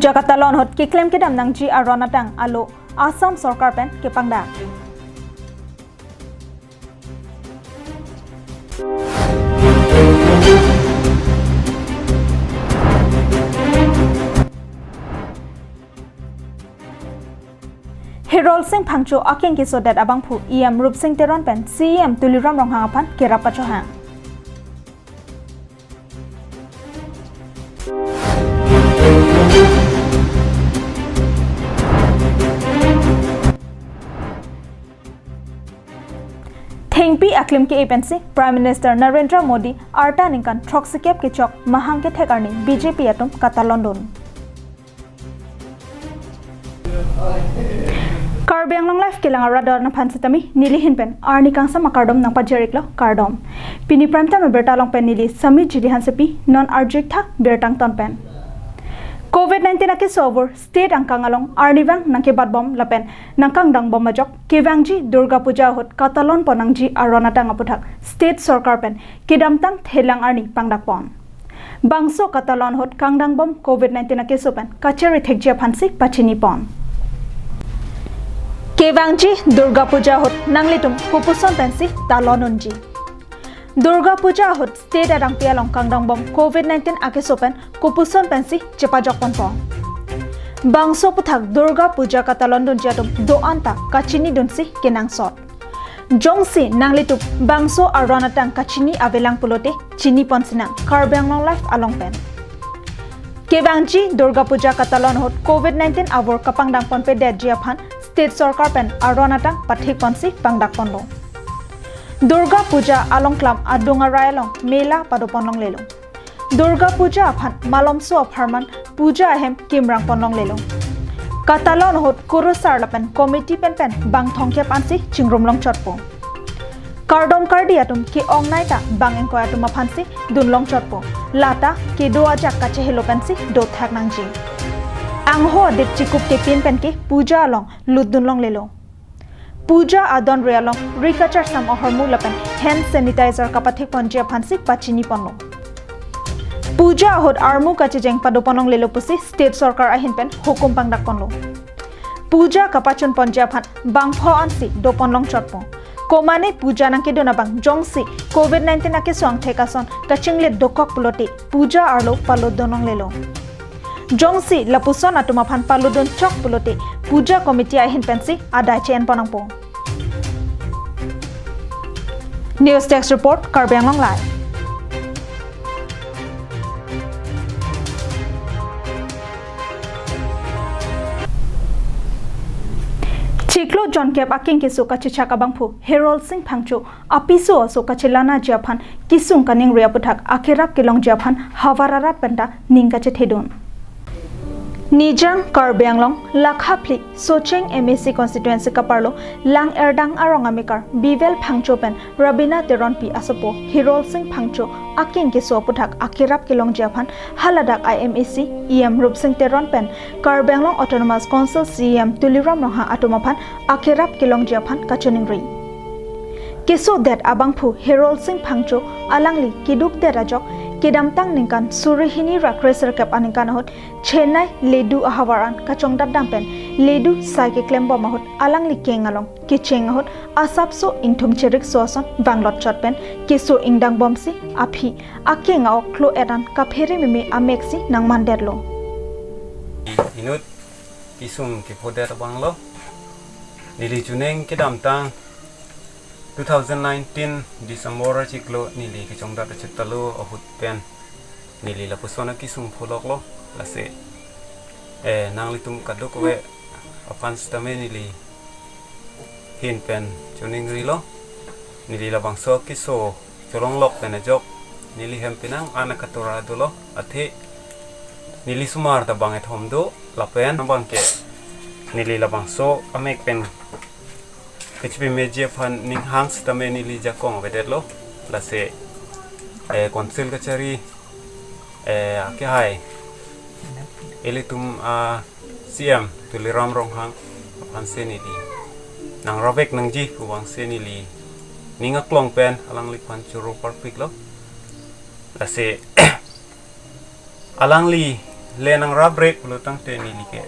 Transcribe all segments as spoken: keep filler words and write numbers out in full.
Puja katalon ahut keklem kedam nangji aron atang alo Assam sorkar pen kepangdak. Hirol Sing Phangcho akeng kesodet abangphu E M Rupsing Teron pen C E M Tuliram Ronghang aphan kerap pachohang. Thengpi aklim ke-e pensi Prime Minister Narendra Modi arta ningkan throksikep kechok mahang kethek arni B J P atum katalondun. Karbi Anglong Live kelang arat aphan sitame neli ahin pen arni kangsam akardom nangpajir-iklo, kardom. Pini prime time abirta along pen neli Sami Jili Hansepi, non arju-ik tha birta angton pen. Covid nineteen akeso avur state angkang along arnivang nangkebatbom lapen nangkangdangbom ajok kevangji Durga Puja ahut katalonpon nangji aron atang aputhak state sorkar pen kedamtang thelang arni pangdakpon. Bangso katalon ahut kangdangbom Covid nineteen akeso pen kachiri thekji aphansi pachinipon. Kevangji Durga Puja ahut nanglitum kopuson pensi talon unji? Durga Puja ahut state adangpi along kangdangbom Covid nineteen akeso pen kopuson pensi chepajokponpo? Bangso aputhak Durga Puja katalondunji atum do-an ta kachinidunsi kenangsot. Jongsi nanglitum bangso aron atang kachini avelang pulote chinipon sinang Karbi Anglong Live along pen. Kevangji Durga Puja katalon ahut Covid nineteen avur kapangdangponpedetji aphan state sorkar pen aron atang pathikponsi pangdakponlo. Durga Puja along klam adung arai along mela padoponlonglelo. Durga Puja aphan malomso apharman puja ahem kimrangponlonglelo. Katalon ahut kurusar lapen committee penpen bang thomkep ansi chingrumlongchotpo. Kardom kardi atum ke-ongnei ta bang ingkoi atum aphansi dunlongchotpo. Lata kedo ajak kachehelo pensi dothak nangji. Angho adip chikup kepin pen ke puja along lutdunlonglelo. Puja adon ri along ri kacharsam ahormu lapen hand sanitizer kapathikponji aphansi pachiniponlo. Puja ahut armu kachijeng padoponlonglelo pusi state sorkar ahin pen hukum pangdakponlo. Puja kapachunponji aphan bangpho ansi doponlongchotpo. Komane puja nangkedun abang jongsi Covid nineteen akeso angthek ason kachinglit dokok pulote puja arlo palutdunlonglelo. Jongsi lapuson atum aphan palutdunchok pulote puja committee ahin pensi adai che-enpon nangpo. News Desk Report, Karbi Anglong Live. Chiklo jonkep akeng keso kachechak abangphu Hirol Sing Phangcho apiso aso kachelanaji aphan kesung kaningri aputhak akerap kelongji aphan havar arat penta ning kachethedun. Nijang Karbi Anglong lakha phli Socheng M A C constituency kaparlo Lang Erdang arong amekar Bivel Phangcho pen Rabina Teronpi asopo Hirol Sing Phangcho akeng keso aputhak akerap kelongji aphan haladak I M A C E M Rupsing Teron pen Karbi Anglong Autonomous Council C E M Tuliram Ronghang atum aphan akerap kelongji aphan kachiningri. Kesodet abangphu Hirol Sing Phangcho alangli kedukdet ajok kedamtang ningkan suri hini ra kresirkep aningkan ahut Chennai Ledu ahavar an kachongdatdam pen Ledu sai keklembom ahut alangli keng along kecheng ahut asapso ingthum cherikso ason vanglotchot pen keso ingdangbomsi aphi akeng a-ok klo-et an kaphere meme ameksi nangmandetlo. Inut kesung kephodet abanglo. Neli chuning kedamtang two thousand nineteen December achiklo neli kechongdat achitalo ahut pen neli lapuson akesung pholoklo. Lasi, eh, nanglitum kadokave aphan sitame neli ahin pen chiningrilo. Neli labangso keso cholonglok pen ajok neli hem penang an akatora dolo, athe neli osomar ta bang kethom do lapen abangke neli labangso amek pen kechipimeji aphan ninghang sitame neli jakong avedetlo. Lasi, eh, council kachari, eh, akehai ilitum a-C E M Tuliram Ronghang aphansi neli nangravek nangji pu abangsi neli ning aklong pen alangliphan choro parpiklo. Lasi alangli Le nangrap rek lo tangte neli ke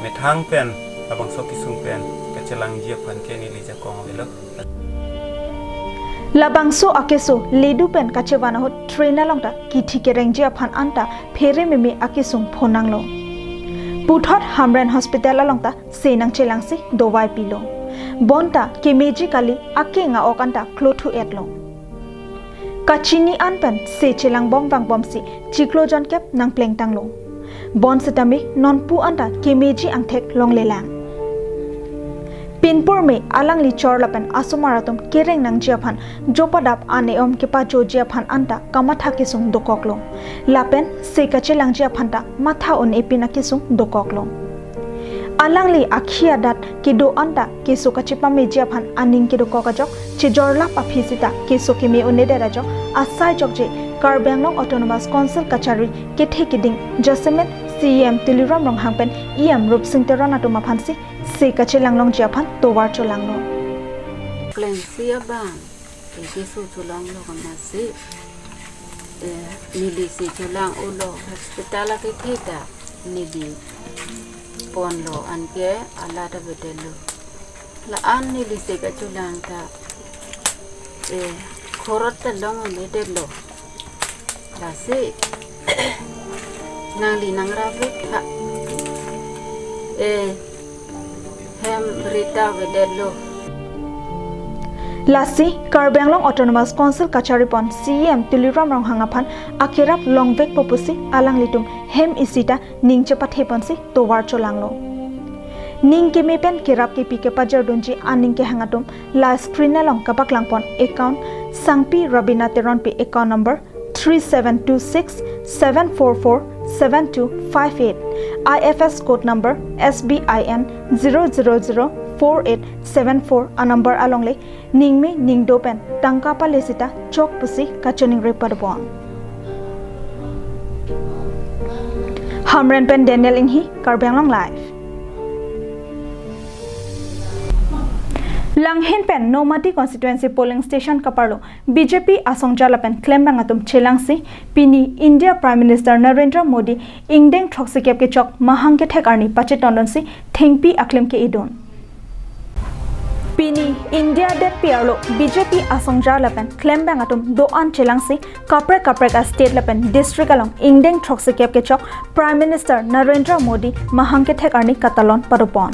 methang pen labangso kesung pen kachelangji aphan ke neli jakong avelo. Labangso akeso ledu pen kachevan ahut train along ta kithi kerengji aphan anta phere meme akesung phonanglo. Puthot Hamren Hospital along ta se nangchelangsi dovai pilo. Bonta kemeji kali akeng a-ok anta klothu-etlo. Kachini an pen se chelangbom vangbomsi chiklo jonkep nangplengtanglo. Bonsitame nonpu anta kemeji angthek longlelang. Pinpur me alangli chor lapen asomar atum kereng nangji aphan jopadap an-e-om kepajoji aphan anta kamatha kesung dokoklo. Lapen se kachelangji aphan ta matha un-e pin akesung dokoklo. Alangli akhi adat kedo anta keso kachepameji aphan aning kedokok ajok chejorlap aphi sita keso keme un-edet ajok asai jokje Karbi Anglong Autonomous Council kachari kethe keding jasemet C E M Tuliram Ronghang pen E M Rupsing Teron atum aphansi se kachelanglongji aphan tovar cholanglo. Klengsi abang, eh, keso cholanglo amatsi, eh, neli se cholang-olo hospital akethe ta neli ponlo anke alat avedetlo. La-an neli se kacholang ta, eh, khorot ta long un-edetlo. Lasi nangli nangrap rek tha. Eh, hem rita avedetlo. Lasi Karbi Anglong Autonomous Council kachari pon C E M Tuliram Ronghang aphan akerap longvekpo pusi alanglitum hem isi ta ning chepatheponsi tovar cholanglo. Ning keme pen kerap kepi kepajordunji aning kehang atum la screen along kapaklang pon account Sangpi Rabina Teronpi, account number three seven two six seven four four seven two five eight, I F S code number S B I N zero zero zero four eight seven four a-number alongle ningme ningdo pen tangka pale sita chok pusi kachiningri padopon. Hamren pen Daniel Inghi, Karbi Anglong Live. Langhin pen Nomati constituency polling station kaparlo B J P asongja lapen klembang atum chelangsi pini India Prime Minister Narendra Modi ingdeng throksikep kechok mahang kethek arni pachetondunsi thengpi aklim ke-edun. Pini India detpi arlo B J P asongja lapen klembang atum do-an chelangsi kaprek kaprek a-state lapen district along ingdeng throksikep kechok Prime Minister Narendra Modi mahang kethek arni katalon padopon.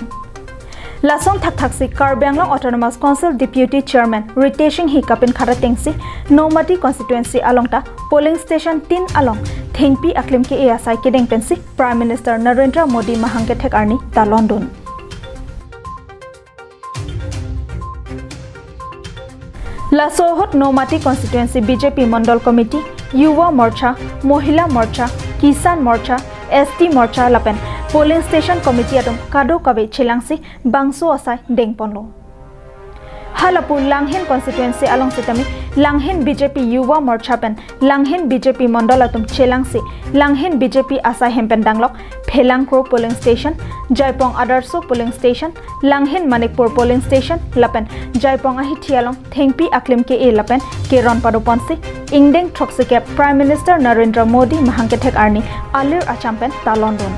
Lason thakthaksi Karbi Anglong Autonomous Council Deputy Chairman Ritesh Enghi kapinkhat atengsi Nomati constituency along ta polling station tin along thengpi aklim ke-e asai kedeng pensi Prime Minister Narendra Modi mahang kethek arni talondun. Laso ahut Nomati constituency B J P Mondol Committee, Yuva Morcha, Mohila Morcha, Kisan Morcha, S T Morcha lapen polling station committee atum kadokave chelangsi bangso asai dengponlo. Halapu Langhin constituency along sitame Langhin B J P Yuva Morcha pen Langhin B J P Mondol atum chelangsi Langhin B J P asai hem pen danglok Phelangkro polling station, Jaipong Adarsho polling station, Langhin Manikpur polling station lapen Jaipong ahithi along thengpi aklim ke-e lapen keron padoponsi ingdeng throksikep Prime Minister Narendra Modi mahang kethek arni alir acham pen talondun.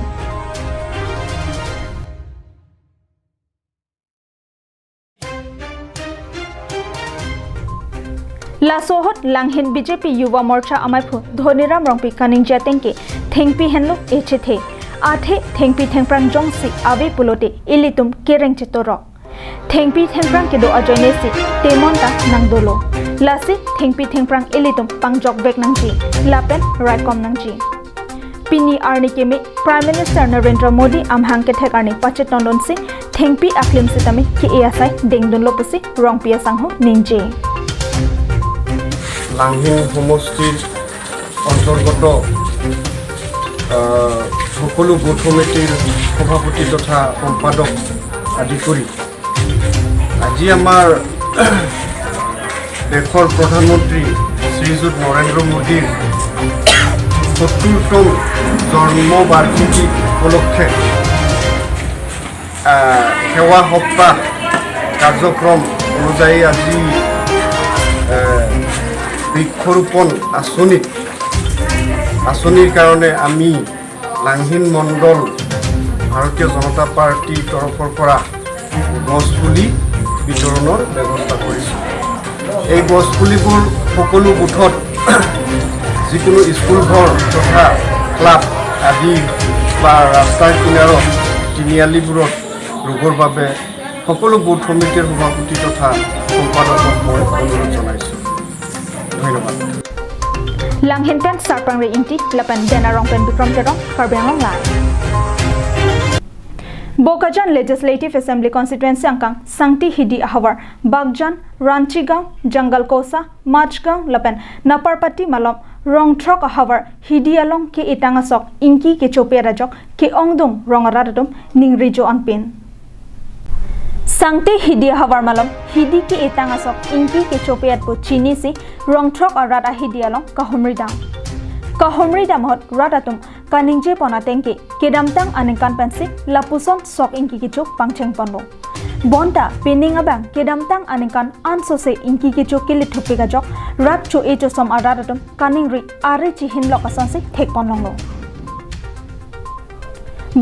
Laso ahut Langhin B J P Yuva Morcha amaiphu Dhoniram Rongpi kaningje atengke thengpi henlo echethe. Athe thengpi thengphrang jongsi ave pulote ilitum kereng chetorok. Thengpi thengphrang kedo ajoinesi temon ta nangdolo. Lasi thengpi thengphrang ilitum pangjokvek nangji lapen raikom nangji. Pini arni keme Prime Minister Narendra Modi amahang kethek arni pachetondunsi thengpi aklim sitame ke-e asai dengdunlo pusi Rongpi asangho ningje. Langhin সমষ্টিৰ অন্তৰ্গত, আহ, সকলো বুথ সমিতিৰ সভাপতি তথা সম্পাদক আদি কৰি আজি আমাৰ দেশৰ প্ৰধানমন্ত্ৰী শ্ৰীযুত নৰেন্দ্ৰ মোদীৰ সত্তৰতম জন্মবাৰ্ষিকী উপলক্ষে, আহ, সেৱা সপ্তাহ কাৰ্যক্ৰম অনুযায়ী আজি, আহ, বৃক্ষৰোপণ আঁচনি, আঁচনিৰ কাৰণে আমি লাংহিন মণ্ডল ভাৰতীয় জনতা পাৰ্টীৰ তৰফৰ পৰা গছপুলি বিতৰণৰ ব্যৱস্থা কৰিছোঁ। এই গছপুলিবোৰ সকলো বুথত যিকোনো স্কুল ঘৰ তথা ক্লাব আদি বা ৰাস্তাৰ কিনাৰত তিনিআলিবোৰত ৰোগৰ বাবে সকলো বুথ সমিতিৰ সভাপতি তথা সম্পাদকক মই অনুৰোধ জনাইছোঁ। ধন্যবাদ। Langhin pen Sarpangri Ingti, lapen Dena Rong pen Bikram Teron, Karbi Anglong Live. Bokajan Legislative Assembly Constituency angkang Sangti Hidi ahavar, Bagjan, Ranchigaon, Jangal Kosa, Machgaon lapen Naparpati malom Rongthrok ahavar Hidi along ke-etang asok ingki kechope ajok ke-ongdung rong arat atum ningri jo-an pin. Sangti Hidi ahavar malom Hidi ke-etang asok ingki kechope atpo chinisi Rongthrok arat ahidi along kahumri dam. Kahumri dam ahut rat atum kaningjepon ateng ke kedamtang aningkan pensi lapuson sok ingki kecho pangcheng ponlo. Bonta pining abang kedamtang aningkan ansose ingki kecho kelithupik ajok rat cho-e chosom arat atum kaningri ari chihin lok asonsi thek ponlonglo.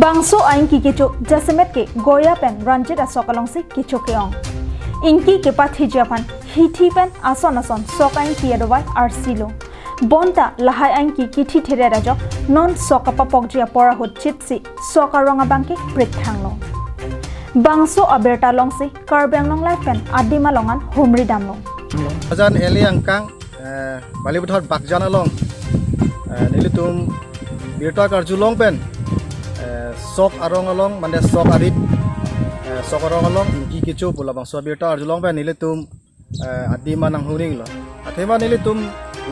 Bangso a-ingki kecho jasemet ke Goya pen Ranjit asok alongsi kecho ke-ong. Ingki kepathiji aphan hithi pen ason ason sok a-ingki adovai arsilo. Bonta lahai a-ingki kithi theret ajok non sok kapapokji apor ahut chitsi sok arong abang ke prit thanglo. Bangso abirta longsi Karbi Anglong Live pen adim along an humri damlo. Ajan eli angkang, eh, Balipathar Bagjan along, eh, nelitum birta karjulong pen, eh, sok arong along, mane sok arit, eh, sok arong along ingki kecho pu labangso birta karjulong pen nelitum, eh, adim an nanghumri lo. Athema nelitum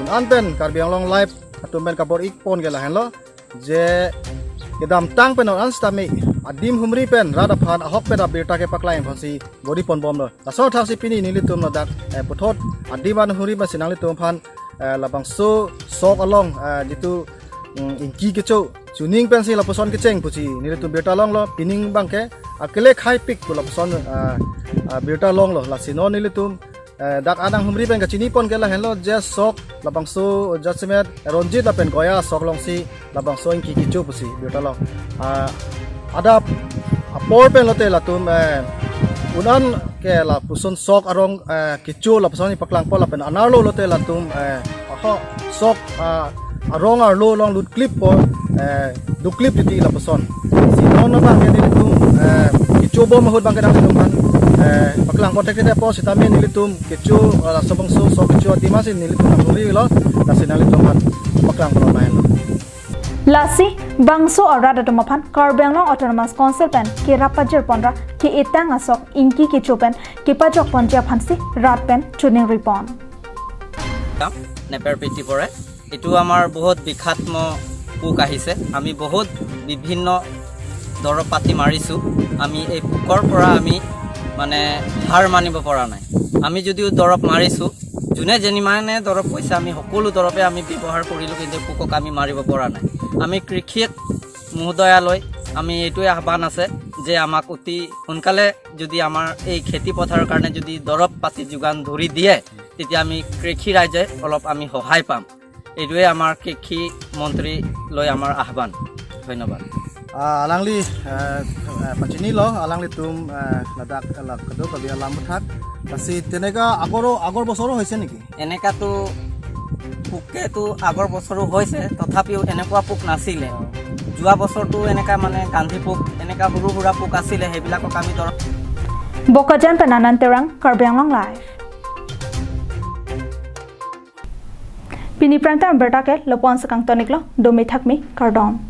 un-an pen Karbi Anglong Live atum pen kabor-ik pon ke lahenlo je kedamtang pen un-an sitame adim humri pen rat aphan ahok pen abirta kepaklang aphansi bor-i ponbomlo. Laso athak si pini nelitum ladak, eh, puthot adim an humri pensi nanglitum aphan, eh, labangso sok along, eh, jitu, mm, ingki kecho chuning pensi lapuson kecheng pusi nelitum birta longlo. Pining abang ke akele khaipik pu lapuson, eh, eh, birta longlo. Lasi non nelitum, eh, dak anang humri pen kachini pon ke lahenlo je sok labangso jasemet Ranjit lapen Goya sok alongsi labangso ingki kecho pusi birta long. Ah, adap apor pen lote latum, eh, un-an ke lapuson sok arong, eh, kecho lapuson paklang pon lapen anerlo lote latum, eh, aho sok, ah, arong arlo along lutklip pon, eh, duklip titi lapuson. Si non abang ke nelitum, eh, kecho bom ahut abang ke nanglitum aphan, eh, paklang pon thekthedet apot sitame nelitum kecho, ah, laso bangso sok kecho adim ansi nelitum nanghumri lo, lasi nanglitum aphan paklang pon lahenlo. Lasi bangso arat atum aphan Karbi Anglong Autonomous Council pen kerap pajir ponra ke-etang asok ingki kecho pen kepajok ponji aphansi rat pen chuningri pon. নেপেৰ পিটি পৰে। এইটো আমাৰ বহুত বিষাক্ত পোক আহিছে। আমি বহুত বিভিন্ন দৰৱ পাতি মাৰিছোঁ। আমি এই পোকৰ পৰা আমি মানে হাৰ মানিব পৰা নাই। আমি যদিও দৰৱ মাৰিছোঁ, যোনে যিমানে দৰৱ কৈছে, আমি সকলো দৰৱে আমি ব্যৱহাৰ কৰিলোঁ, কিন্তু পোকক আমি মাৰিব পৰা নাই। আমি কৃষি মহোদয়ালৈ আমি এইটোৱে আহ্বান আছে যে আমাক অতি সোনকালে যদি আমাৰ এই খেতি পথাৰৰ কাৰণে যদি দৰৱ পাতি যোগান ধৰি দিয়ে, তেতিয়া আমি কৃষি ৰাইজে অলপ আমি সহায় পাম। এইটোৱে আমাৰ কৃষি মন্ত্ৰীলৈ আমাৰ আহ্বান। ধন্যবাদ। Ah, alangli, eh, eh, pachinilo, alanglitum, eh, ladak, eh, la kadokave alam athak. Lasi teneka agoro, agor bosoro hoise neki? এনেকাতো পোকেতো আগৰ বছৰো হৈছে, তথাপিও এনেকুৱা পোক নাছিলে। যোৱা বছৰতো এনেকা মানে গান্ধী পোক, এনেকা সৰু সুৰা পোক আছিলে, সেইবিলাকক আমি দৰৱ Bokajan pen Anand Terang, Karbi Anglong Live. Pini prime time abirta ke lapu-an si kangton-iklo, dome thakme, kardom.